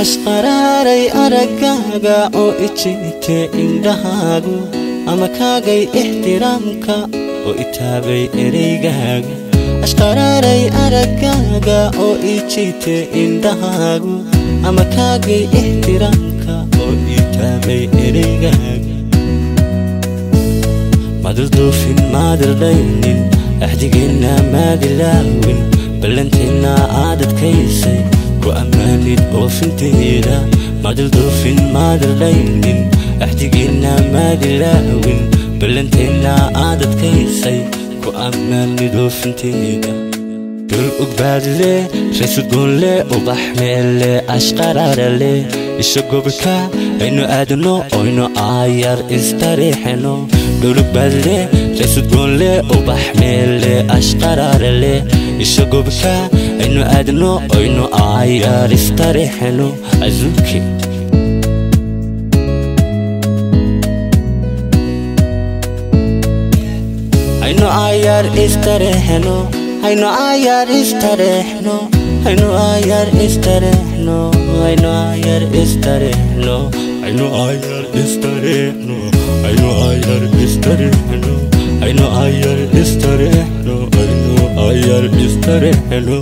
Ashqaraaray araggaaga oo ijite indhahaagu ama kaagay ixtiraamka oo itaabay ereygaaga. Ashqaraaray araggaaga oo ijite indhahaagu ama kaagay ixtiraamka oo itaabay ereygaaga. Madilduufin maadildhaynin axdigeenna maadilaawin ballanteenna aadadkaysay ku ammaanid oofinteeda. Madilduufin maadildhaynin axdigeenna maadilaawin ballanteenna aadadkaysay ku ammaanid oofinteeda. Dhul ugbaadle raysudgoonle ubax meelle ashqaraarale isha gobka aynu aadno oynu aayar istariixeno. Dhulugbaadle raysudgoonle ubax meelle ashqaraarale isha gobka aynu aadno oynu aayar istariixeno. Azuki aynu aayar istareexno, aynu aayar istareexno, aynu aayar istareexno, aynu aayar istareexno, aynu aayar istareexno, aynu aayar istareexno, aynu aayar istareexno, aynu aayar istareexno.